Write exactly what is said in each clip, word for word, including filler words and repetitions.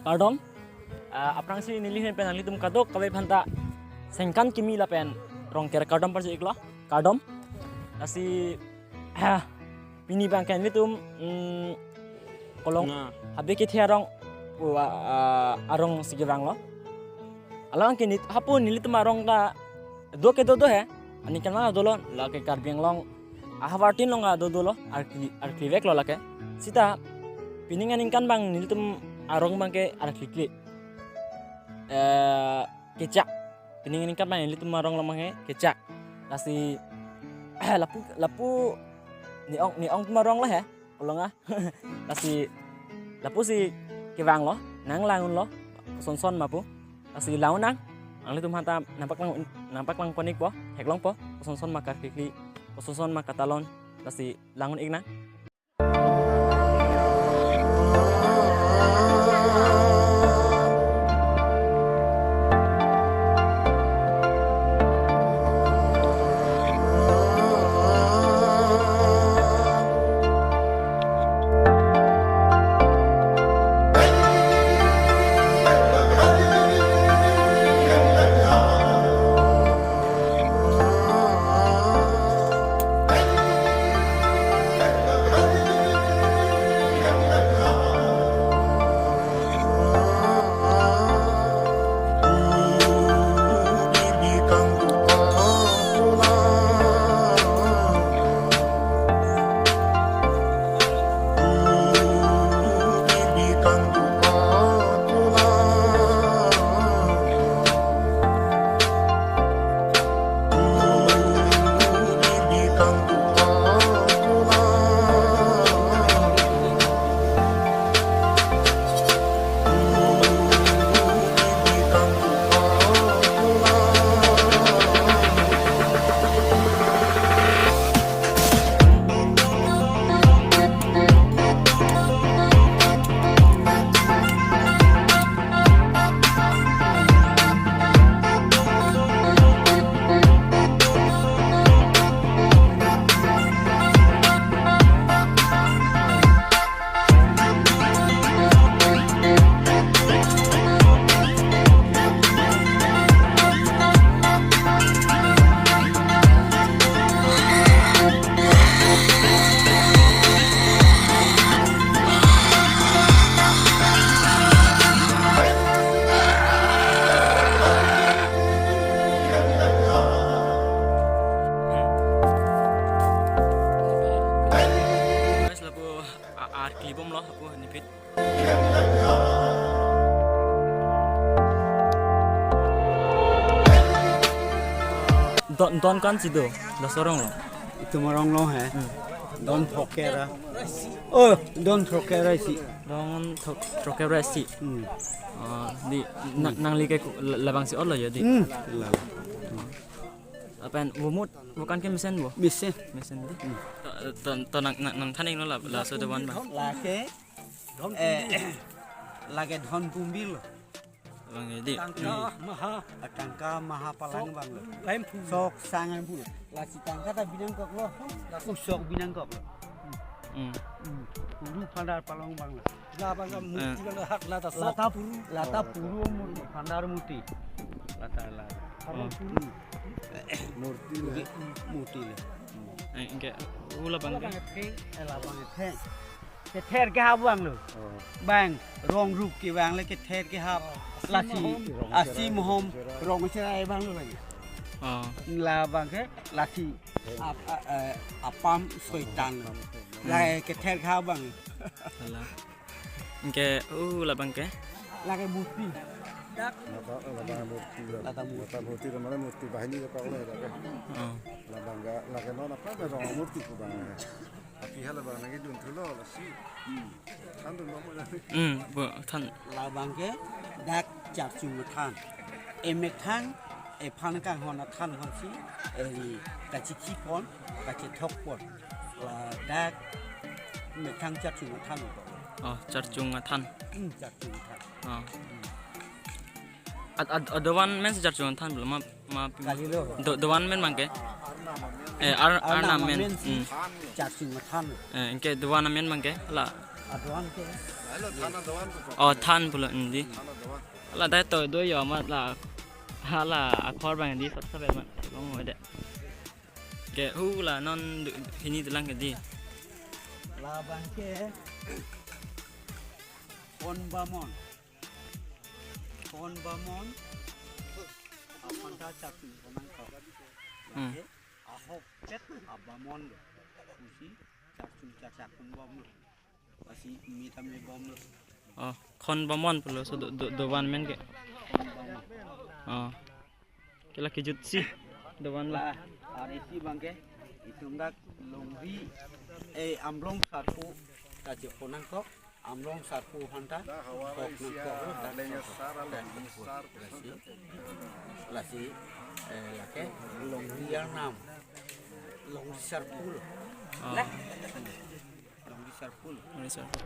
Kardom. Ah, aphrangsi neli ahin pen nanglitum kadokave aphanta sengkan kimi lapen Rongker kardom parju iklo. Kardom. Lasi, ah, pini abangke nelitum, mm, Kolong Na. Habe kethe arong, oh, ah, ah, arongsi kevanglo. Alangke neli, hapu nelitum arong ta do ke dodo he. Aningkan ma dolo, lake Karbi Anglong ahavartin along do dolo, arkli, arkli veklo lake. Sita, pining aningkan abang nelitum arong abangke arklikli. Eh, kechak. Pining aningkan abang nelitum arong abangke kechak. Lasi, lapu, lapu, ne-ong, ne-ongtum arong lo he. Kolong a. Lasi lapusi kevanglo, nanglang-unlo, kosonson ma pu. Lasi lang-un nang, nanglitum aphanta nangpaklang, nangpaklang pon ikpo, theklongpo, kosonson ma karklikli, kosonson ma katalon, lasi lang-un ik nang. Guys, lapu a-, arkli bomlo, lapu nipit. Don, don ko-ansi do, laso arong lo. Itum arong lo he. Hmm. Don Throkkera. Oh, Don Throkkera isi. Don Thro-, Throkkera isi. Hmm. Oh, di, na-, nangli ke ku-, la-, labangsi olo ya di. Hmm. Lala. Lapen vomut, vokan ke mesen vo? Mesen. Mesen di. Hmm. To, to, to nang, nang, nangthan iknon la, laso dovan abang. Lake, eh, lake Dhon Pumbir lo. Abang di. Tangka maha. Tangka maha palang abang lo. Lain pu. Sok sang lain pu. Lasi tangka ta binangkok lo. Laso sok binangkok lo. Hmm. Hmm. Puru phandar palong abang lo. Labang ka murti Eh. Kan hak lata sok. Lata puru, lata puru murti, phandar murti. Lata, lata. Oh. Hmm. Murti le. Murti le. Eh, anke, oh, labang ke? Labang ke, eh, labang ke. Kether ke ha abang lo. Oh. Abang, rong rup kevang le kether ke ha. Oh, lasi, asi mohom, asi mohom, rong sera abang lo lagi. Oh. Labang ke, lasi, ap-, a-, eh, apam soitan. Apam. Lai kether ke ha abang. Salah. Anke, uh, labang ke? Lake murti. Lata, lata murti. Lata murti. Lata murti, mane murti banghini ke paklo lake. Oh. Labang ke, lake non apa, me rong murti pu abang. Tapi hala abang lagi dun thulo, lasi. Than dun mo lagi. Hmm, bo, than. Labang ke, dak Charchung Mathan. Emethang, ephan kanghon athan honsi, eri kachikipon, kachithokpon. Ladak methang Charchung Mathan lo. Oh, Charchung Mathan. Hmm, Charchung Mathan. Oh. Ad, ad, adovan men si Charchung Mathan belum ma, ma. Kali lo. Do, dovan men abang ke? Eh, ar, Arnam arnam men. Men si Hmm. Charchung Mathan lo. Eh, anke dovan men abang ke? La. Adovan ke. Oh, than pulo, mm, dei. Hala dei to do yo ma la, hala akhor abang dei sat sat ma. Long mo dei. Ke hu la non du-, hini dolang ke dei. Labang ke Khon Bamon. Khon Bamon. Aphan ta chak nangkok. Hmm. Ke ahokpet abamon do. Pusi chak chu chak chak pon bom lo. Lasi mi tame bom lo. Oh, Khon Bamon pulo, so do, do, dovan amen ke. Khon Bamon. Oh. Ke la kejut si dovan la. La, arnisi abang ke itum dak longri, eh, Amlong Sarpo ta chepon nangkok, Amlong Sarpo aphan ta kok nangkok, oh, ta lasi, lasi, eh, lake longri arnam, Longri Sarpo lo. Oh. Longri Sarpo. Longri Sarpo.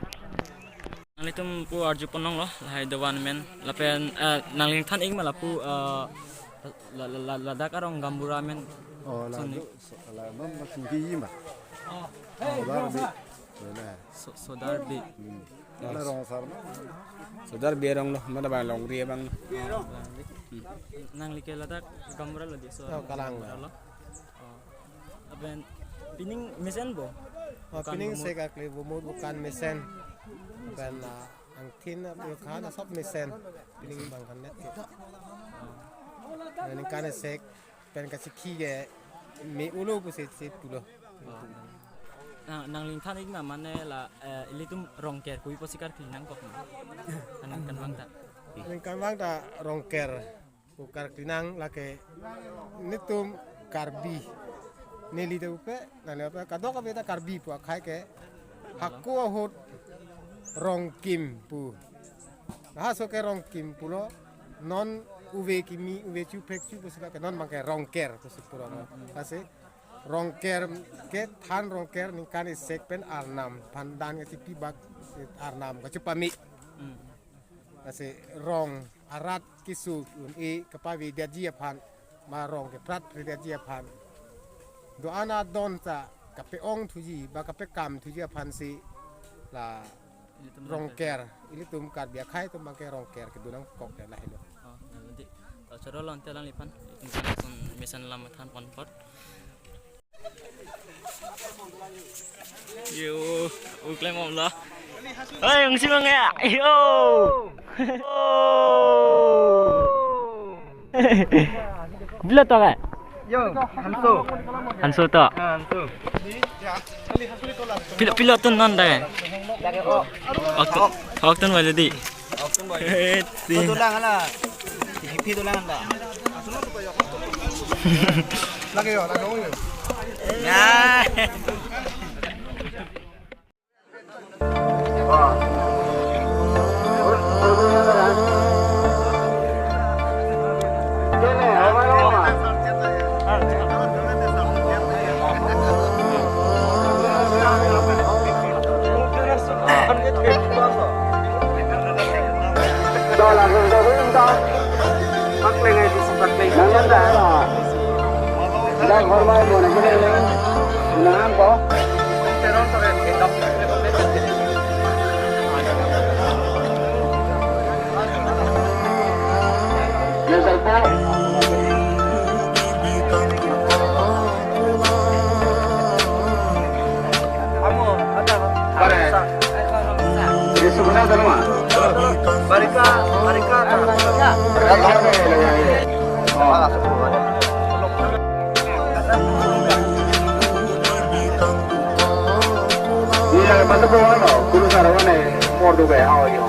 Nanglitum pu arju pon nanglo, lahai dovan amen. Lapen, eh, nangli than-ik ma lapu, eh, la, la, la, ladak arong gaonbura amen. Oh, la, sonni. Do, so, la, non, non, singki ma. Oh. Sodar Bey. Wala. So, Sodar Bey. Hmm. Oh. Wala rong asar ma. Sodar Bey arong lo, mana abang longri abang. Oh, longri. Hmm. Nangli ke ladak gaonbura lo dei, so. Oh, kalang gaonbura lo. Oh. Lapen pining mesen bo? Oh, dukan pining bo mo? Sek akli bo mo dukan mesen. Lapen, ah, angthin api khan asap mesen. Pining abang khan net ke. Oh. Ningkan sek pen kasikhi ke me-olo pusi si pulo. Oh. Na, nangli than-ik na mane la, eh, ilitum Rongker kui pusi karkli nangkok na. Nangli than abang ta. Ningkan abang ta Rongker. Pu karkli nang lake netum Karbi. Neli ta upe, nangli upe, kadokave ta Karbi pu akhei ke. Hako ahut Rongkim pu. Laso ke Rongkim pulo, non uve kimi, uve chu phek chu pusi lake, non abang ke Rongker pusi pulo. Lasi Rongker ke than Rongker ningkan isek pen arnam, phandan ke chipi bak arnam kachepame. Hmm. Lasi rong arat keso un-e kapavedetji aphan, ma rong kepratpredetji aphan. Do-an adon ta kape-ong thuji, ba kapekam thuji aphan si la ilitum Rongker, ilitum Karbi akhei atum abang ke Rongker kedo nangkok ke lahelo. Oh, nang dei. To choro lo ante alangliphan, itum kan son mesen alam than pon apot. Yo, uklem om lo. Hei, ang simang ya. Yo. Bilo to ka? Yo, Hanso. Hanso to. Ah, Hanso. Pilo, pilo tun non da. Lake o. Oktun, oktun wala dei. Oktun wala. Eh, ti. Oktun lang ala. Hipi dolang anda. Lake yo, lake yo. Ya. Barika, barika. Iya, masa bawa no, guru sarawan eh, mau duga ya, oh iya.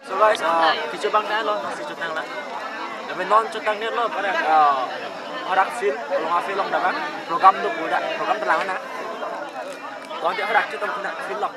So guys, ah, kecho abang ta lo, nasi chotang lang. Tapi non chotang ni lo, pada, ah, hadak field, long field long dapat program do pu dak, program telang na. Kau di hadak chotang kena field long.